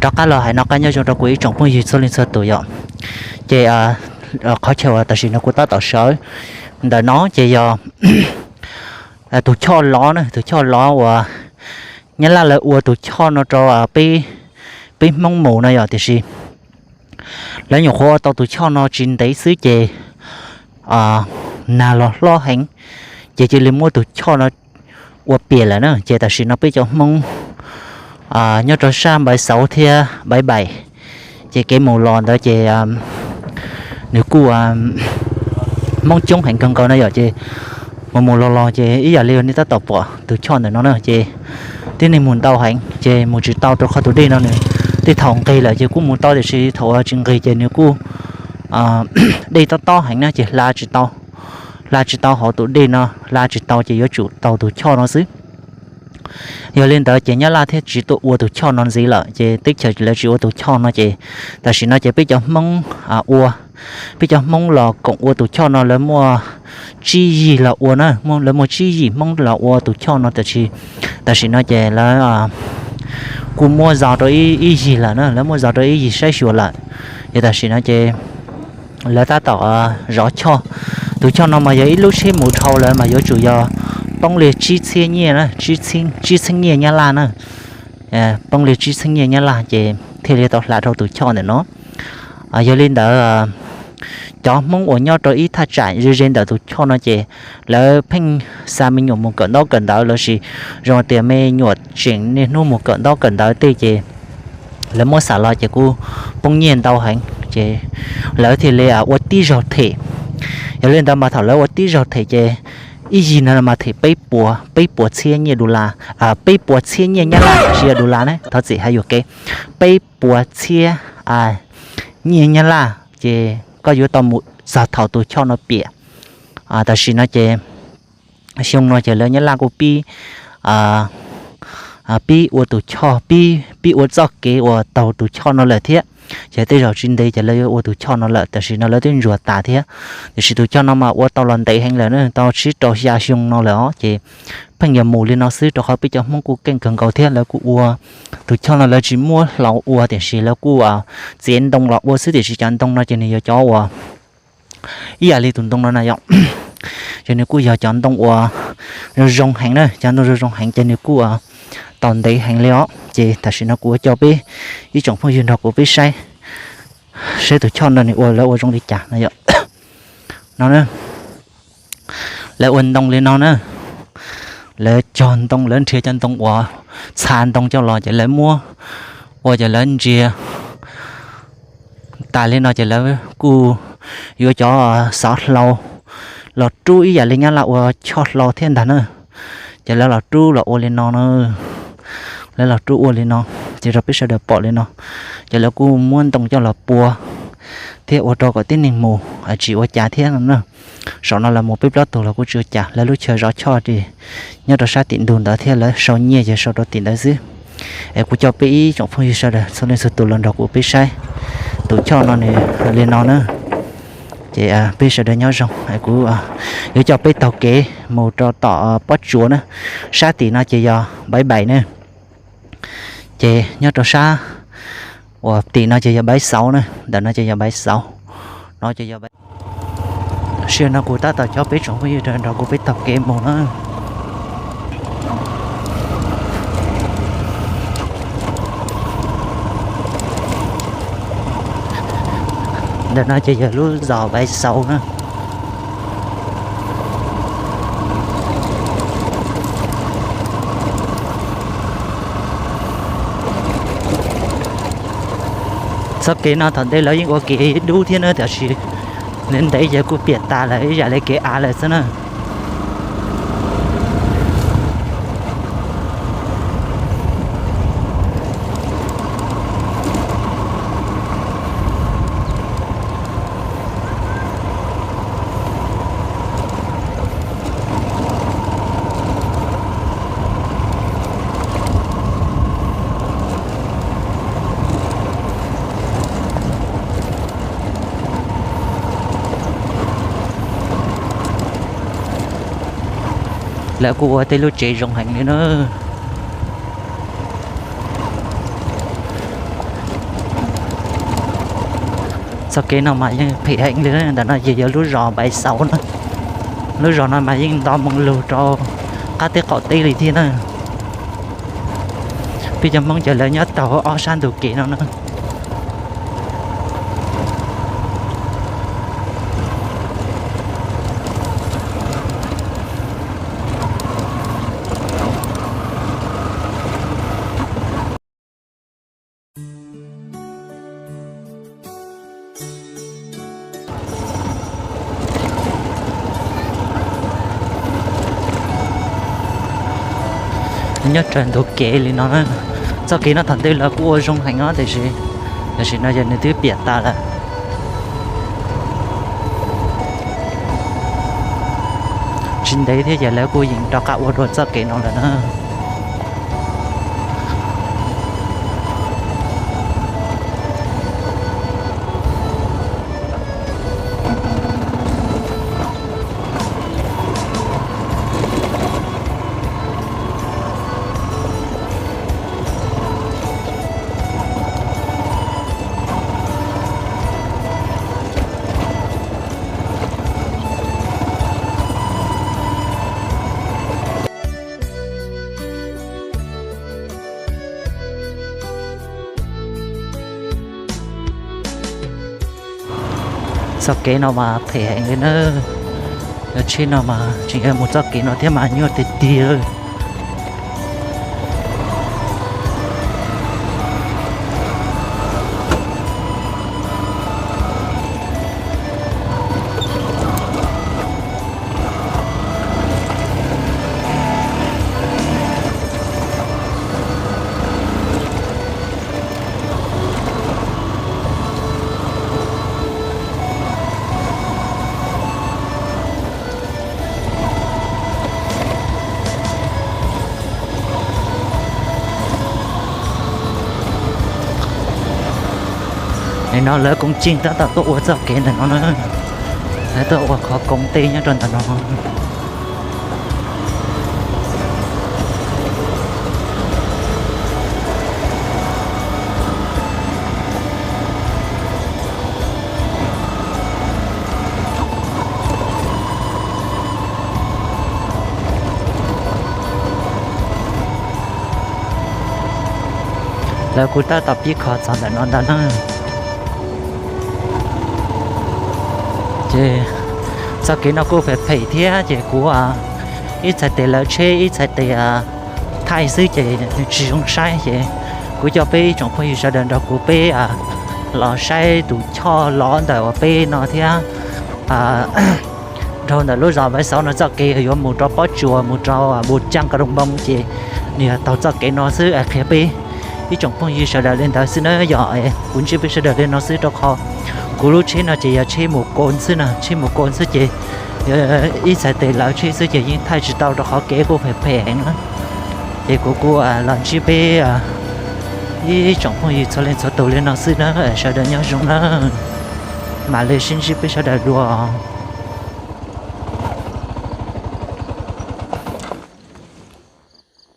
Rov qab los hais noj qab nyob zoo rau kuv ib tsoom phooj ywg txhua leej txhua tus yom. Ces qhov chaw uas tam sim no kuv tab tom sawv ntawm no ces yog tus choj lov na, tus choj lov uas Nyab Laj lawv ua tus choj no rau peb Hmoob mus no yom, tiam sis lawv nyuam qhuav ua tau tus choj no tsis ntev xwb ces nag los hlob heev, ces cia li muab tus choj no ua piam lawm na. Ces tam sim no peb cov Hmoob nyob rau sab Npaiv Xauv thiab Npaiv Npaim, ces kev mus los ntawd ces nws kuj Hmoob coob heev kawg nkaus na yom. Ces mus mus los los ces ib yam li nej tab tom pom tus choj ntawm no na, ces tib neeg mus ntau heev ces mus tsis tau rau qhov tus dej no nws tej thaum nqig lawm ces kuj mus tau, tiam sis thaum uas tsis nqig ces nws kuj dej tob tob heev na, ces hla tsis tau, hla tsis tau hauv tus dej no, hla tsis tau ces yuav tsum tau tus choj no xwb. Yog li ntawd ces Nyab Laj thiaj tsis tuaj ua tus choj no ntxiv lawm, ces teb chaws lawv tsis ua tus choj no ces tam sim no ces peb cov Hmoob ua, peb cov Hmoob los koom ua tus choj no lawv muaj tsib yig los ua na, lawv muaj tsib yim Hmoob los ua tus choj no, tiam sis tam sim no ces lawv kuj muab zov rau ib yig lawm na, lawv muab zov rau ib yig saib xyuas lawm. Ces tam sim no ces lawv tab tom zov choj. Tus choj no mas yog ib lub tsheb mus dhau lawm mas yuav tsum yog poob li tsib txhiab nyiaj, tsib txhiab nyiaj Nyab Laj na, poob li tsib txhiab nyiaj Nyab Laj ces thiaj li tau hla dhau tus choj ntawm no. Yog li ntawd cov Hmoob uas nyob rau ib thaj tsam ze ze ntawm tus choj no ces lawv pheej xa me nyuam mus kawm ntaub kawm ntawv lossis zoo tias me nyuam tseem niaj hnub mus kawm ntaub kawm ntawv tej ces lawv muab xam los ces kuj poob nyiaj ntau heev ces lawv thiaj li ua tib zaug them. Yog li ntawd mas thaum lawv ua tib zaug them ces ib yig no mas them peb puas, peb puas txhiab nyiaj du las, peb puas txhiab nyiaj Nyab Laj, tsis yog du las na, thov txim hais yuam kev, peb puas txhiab nyiaj Nyab Laj ces koj yuav tau mus txog thaum tus choj no piam. Tam sim no ces xyoo no ces lawv Nyab Laj kuj pib pib ua tus choj, pib pib ua txoj kev uas taug tus choj no lawm thiab. Ces tej zaum tsis ntev ces lawv yuav ua tus choj no lawm, tam sim no lawv twb ntsuas tas thiab. Tiam sis tus choj no mas ua tau los ntev heev lawm na, tau tsib rau xya xyoo no lawm os, ces pheej yuav mus li no xwb, rau qhov peb cov Hmoob kuj keej kawg nkaus thiab lawv kuj ua tus choj no lawv tsis muab hlau ua, tiam sis lawv kuj txiav ntoo los ua xwb, tiam sis cov ntoo no ces nws yog cov uas ib yam li tus ntoo no na yom, ces nws kuj yog cov ntoo uas zoo zoo heev na, cov ntoo zoo zoo heev ces nws kuj tau ntev heev li os. Ces tam sim no kuv ua coj peb ib tsoom phooj ywg nrog kuv peb saib, saib tus choj no nws ua, lawv ua zoo li cas no yom. No, lawv ua ntoo li no na, lawv cog ntoo, lawv nrhiav cov ntoo uas txha ntoo coj los ces lawv muab ua ces lawv ntsia tas li no ces lawv kuj yuav cov xov hlau los rub ib yam li Nyab Laj ua choj hlau thiab ntag na. Ces lawv los rub los ua li no na, lawv los rub ua li no, ces rau peb sawv daws pom li no, ces lawv kuj muab ntoo coj los pua thiab ua rau kom tib neeg mus tsis ua cas thiab no na. Saum no los mus peb plaub tug los kuj tsis ua cas, lawv lub chaw zov choj ces nyob rau sab tim ntug ntawd thiab lawv sau nyiaj ces sau rau tim ntawd xwb. Es kuv coj peb ib tsoom phooj ywg sawv daws txhua leej txhua tus los nrog kuv peb saib tus choj no nws li no na. Ces peb sawv daws nyob zoo, kuv yuav coj peb taug kev mus rau tom Pob Tsuas na, sab tim no ces yog Npaiv Npaim na. Ces nyob rau sab uas tim no ces yog Npaiv Xauv na, ntawm no ces yog Npaiv Xauv, no ces yog Npaiv. Sij hawm no kuv tab tom coj peb tsoom phooj ywg nrog kuv peb taug kev mus na. Ntawm no ces yog lub zos Npaiv Xauv na. Txoj kev no thaum ntej lawv yeej ua kev dub thiab na, tiam sis ntev ntev ces kuj piam tas lawm ib yam li kev av lawm xwb na. Lawv kuj ua tej lub tsev zoo heev li na. Txoj kev no mas yeej phem heev li, ntawm no ces yog lub zos Npaiv Xauv na. Lub zos no mas yeej nto moo lug rau qab teb qaum teb li thiab na. Peb cov Hmoob ces lawv nyob taug ob sab ntug kev no na. Nyob raws ntug kev li no, txoj kev no thaum ntej los kuj ua zoo heev os, tiam sis tam sim no ces nws twb piam tas lawm. Tsis ntev thiab ces lawv kuj yeem rov qab ua dua txoj kev no lawm na. Txoj kev no mas phem heev li na. Yog tsheb no mas tseem yuav mus txoj kev no thiab mas nyuaj tiag tiag. Nim no lawv kuj tseem tab tom tuaj ua txoj kev ntawm no na, lawv tuaj ua qhov koom tej nyob rau ntawm no. Lawv kuj tab tom pib kho txog ntawm no ntag na. Ces txoj kev no kuj phem phem thiab ces kuv ib txhais tes lawv tsheb ib txhais tes thaij xwb ces tsis zoo saib ces kuv coj peb ib tsoom phooj ywg sawv daws nrog kuv peb los saib tus choj lov ntawm uas peb no thiab. Dhau ntawm lub zos Npaiv Xauv no txoj kev yuav mus rau Pob Tsuas mus rau Npu Caab Ka Roo Npoo ces nws yog taug txoj kev no xwb. Qhia peb ib tsoom phooj ywg sawv daws li ntawd xwb na, yog kuv ntsib peb sawv daws li no xwb rau qhov kuv lub tsheb no ces yog tsheb mus ko xwb na, tsheb mus ko xwb ces ib txhais tes lawv tsheb xwb ces yeej thaij tsis tau rau qhov kev kuj phem phem heev na. Ces kuv kuj los ntsib peb ib tsoom phooj ywg txhua leej txhua tus li no xwb na, sawv daws nyob zoo na, mam li sib ntsib peb sawv daws dua.